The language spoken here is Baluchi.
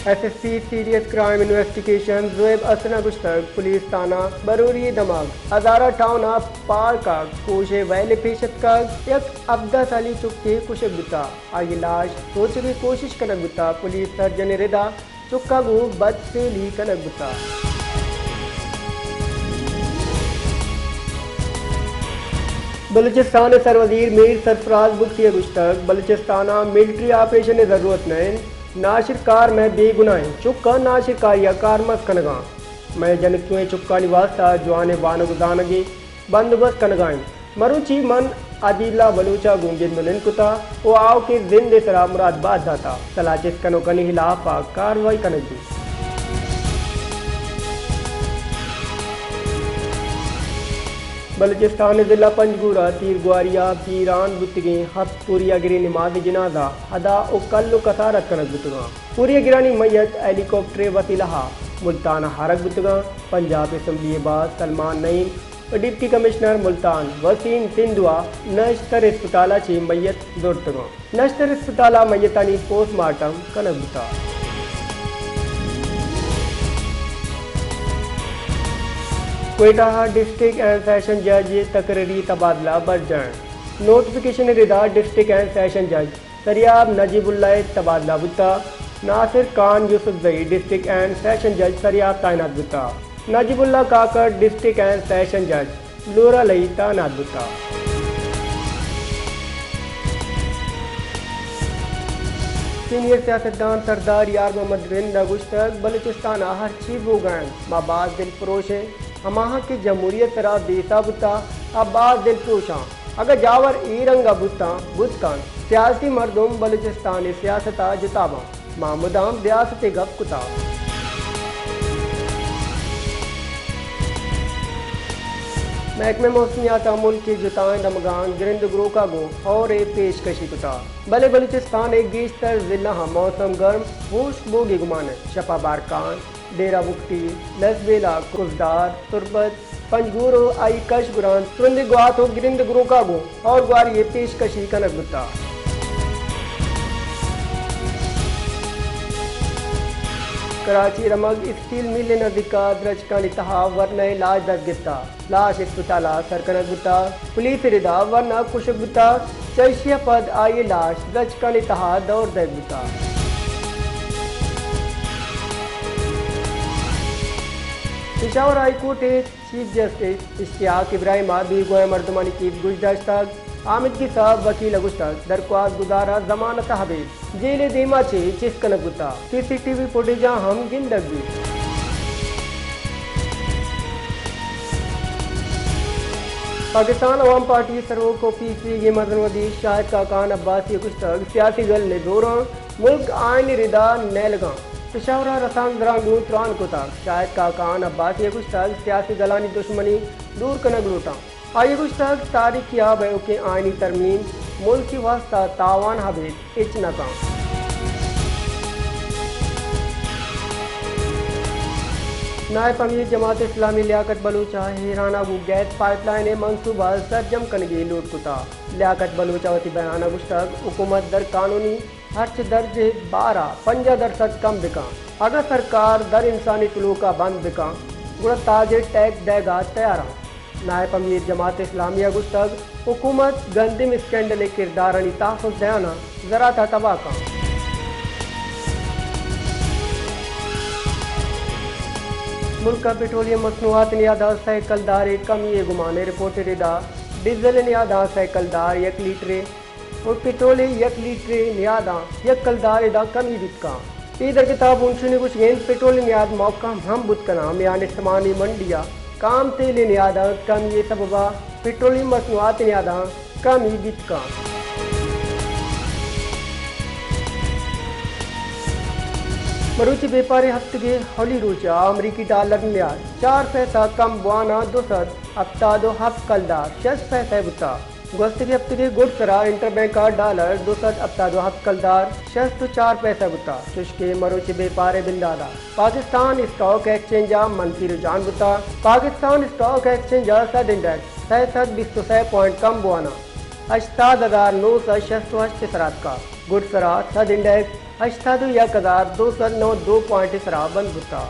S S P serious crime investigation زویب حسن ءَ گوشتگ، پولیس تھانہ بروری ءِ دمگ ہزارہ ٹاؤن ءِ پارک ءَ کوش ءِ ویل ءَ پیش اتکگ، یک ہبدہ سالی چکے کشگ بوتگ، آئی ءِ لاش روچگ ءِ کوشش کنگ بوتگ، پولیس سرجن ءِ ردا چک ءَ گوں بدسیلی کنگ بوتگ۔ بلوچستان ءِ سروزیر میر سرفراز بگٹی ءَ گوشتگ، بلوچستان ءَ ملٹری آپریشن ءِ ضرورت نہ انت، ناشرکار مئے بے گناہیں چکاں ناشرکاری ءَ کارمرز کنگ ءَ انت۔ مئے جنکوئیں چکانی واستہ جوانیں وانگ ءُ زانگ ءِ بندوبست کنگ ءَ انت۔ مروچی من عدیلہ بلوچ ءَ گوں گند ءُ نند کتگ ءُ آؤکیں زند ءِ سرا مراد بات داتگ۔ سلاہ چست کنوکانی ہلاپ ءَ کاروائی کنگ بیت۔ بلوچستان ءِ ضلع پنجگور ءَ تیرگواری ءَ بیران بوتگیں ہپت پوریاگریں نمازی جنازہ ادا ءُ کل ءُ کسارت کنگ بوتگ انت۔ پوریاگرانی میت ہیلی کاپٹر ءِ وسیلہ ءَ ملتان ءَ آرگ بوتگ انت۔ پنجاب اسمبلی ءِ باسک سلمان نعیم ءُ ڈپٹی کمشنر ملتان وسیم سندھو ءَ نشتر اسپتال ءَ چہ میت زرتگ انت۔ نشتر اسپتال ءَ میتانی پوسٹ مارٹم کنگ بوتگ۔ کوئٹہ ءَ ڈسٹرکٹ اینڈ سیشن جج ءِ تقرری تبادلہ برجاہ انت۔ نوٹیفکیشن ءِ ردا ڈسٹرکٹ اینڈ سیشن جج سریاب نجیب اللہ ءِ تبادلہ بوتگ۔ ناصر خان یوسفزئی ڈسٹرکٹ اینڈ سیشن جج سریاب تعینات بوتگ۔ نجیب اللہ کاکڑ ڈسٹرکٹ اینڈ سیشن جج لورالئی تعینات بوتگ۔ سینئر سیاستدان سردار یار محمد رند ءَ گوشتگ، بلوچستان ءَ ہرچی بوگ ءَ انت، ما باز دلپروش ایں۔ ہماہاں کہ جمہوریت ءِ سرا بیسہ بوتگ، آ باز دلپروش آں۔ اگاں جاور اے رنگ ءَ بوتاں، بوت کنت، سیاسی مردم بلوچستان ءِ سیاست ءَ جتا باں۔ ما مدام ریاست ءِ گپ کتگ۔ محکمہ موسمیات ءَ ملک ءِ جتائیں دمگاں گرند ءُ گروک ءَ گوں ہئور ءِ پیشکشی کتگ، بلے بلوچستان ءِ گیشتر ضلعاں موسم گرم ہوشک بوگ ءِ گمان انت۔ شپ ءَ بارکھان، ڈیرہ بگٹی، لسبیلہ، کزدار، تربت، پنجگور ءُ آئی کش گرانت ترندیں گوات ءُ گرند گروکاں گوں ہئور گواری ءِ پیشکشی کنگ بوتگ۔ کراچی ءِ رمگ اسٹیل مل ءِ نزیک ءَ درچکانی تہا ورنا ءِ لاش دست گپتگ۔ لاش اسپتال ءَ سر کنگ بوتگ۔ پولیس ءِ ردا ورنا کشگ بوتگ۔ چہ ایشی ءَ پد آئی ءِ لاش درچکانی تہا دور دئیگ بوتگ۔ پشاور ہائی کورٹ ءِ چیف جسٹس اشتیاق ابراہیم ءَ بیگواہیں مردمانی کیس گوش داشتگ۔ آمدگی صاحب وکیل ءَ گوشتگ، درخواست گزار ءَ ضمانت ءَ ابید جیل ءِ دیما چہ چست کنگ بوتگ۔ سی سی ٹی وی فوٹیجاں ہم گندگ بیت۔ پاکستان عوام پارٹی ءِ سروک ءُ پی ایف پی ءِ مزن وزیر شاہد خاقان عباسی ءَ گوشتگ، سیاسی گل نزوراں، ملک آئین ءِ ردا نیلگاں۔ پشاور ءَ رسانکدراں گوں تران کتگ۔ شاہد خاقان عباسی ءَ گوشتگ، سیاسی گلانی دشمنی دور کنگ لوٹاں۔ آئی ءَ گوشتگ، تاریخی ءَ بئیوکیں آئینی ترمیم ملک ءِ واستہ تاوان ءَ ابید ہچ نہ کنت۔ نائب امیر جماعت اسلامی لیاقت بلوچ ءَ ایران ءَ گوں گیس پائپ لائن ءِ منصوبہ ءَ سرجم کنگ ءِ لوٹ کتگ۔ لیاقت بلوچ ءَ وتی بیان ءَ گوشتگ، حکومت در قانونی ہرچ درج ءِ بار ءَ پنجاہ درسد کم بکن۔ اگاں سرکار در انسانی تلوک ءَ بند بکن، گڑا تازیں ٹیکس دئیگ ءَ تیار آں۔ نائب امیر جماعت اسلامی ءَ گوشتگ، حکومت گندم اسکینڈل ءِ کردارانی تحفظ دیان ءَ زراعت ءَ تباہ کنت۔ ملک ءَ پٹرولیم مصنوعات ءِ نیاد ءَ سئے کلدار ءِ کمی ءِ گمان ءَ، رپورٹ ءِ ردا ڈیزل ءِ نیاد ءَ سئے کلدار یک لیٹر ءِ ءُ پٹرول ءِ یک لیٹر ءِ نیاداں یک کلدار ءِ داں کمی بیت کنت۔ اے درگت ءَ بنشون ءِ گوشگ انت، پٹرول ءِ نیاد مھکم ہم بوت کناں، میان استمانی منڈی ءَ کام تیل ءِ نیاداں کمی ءِ سبب ءَ پٹرولیم مصنوعات ءِ نیاداں کمی بیت کنت۔ مروچی بیپار ءِ ہفتگ ءِ اولی روچ ءَ امریکی ڈالر ءِ نیاد چار پیسہ کم بوان ءَ دو سد ہپتاد ءُ ہپت کلدار شست پیسہ بوتگ۔ گوستگیں ہفتگے گڈ سرا انٹر بینک ءَ ڈالر دو سد ہپتاد ءُ ہپت کلدار شست ءُ چار پیسہ بوتگ، چوشکہ مروچی بیپار ءِ بندات ءَ پاکستان اسٹاک ایکسچینج ءَ منفی رجحان بوتگ۔ پاکستان اسٹاک ایکسچینج ءَ سد انڈیکس سئے سد بیست ءُ سئے پوائنٹ کم بوان ءَ ہشتاد ہزار نو سد شست ءُ ہشت ءِ سرا اتکگ۔ گڈ سرا سد انڈیکس ہشتاد و یک ہزار دو سد نود دو پوائنٹ سرا بند بوتا۔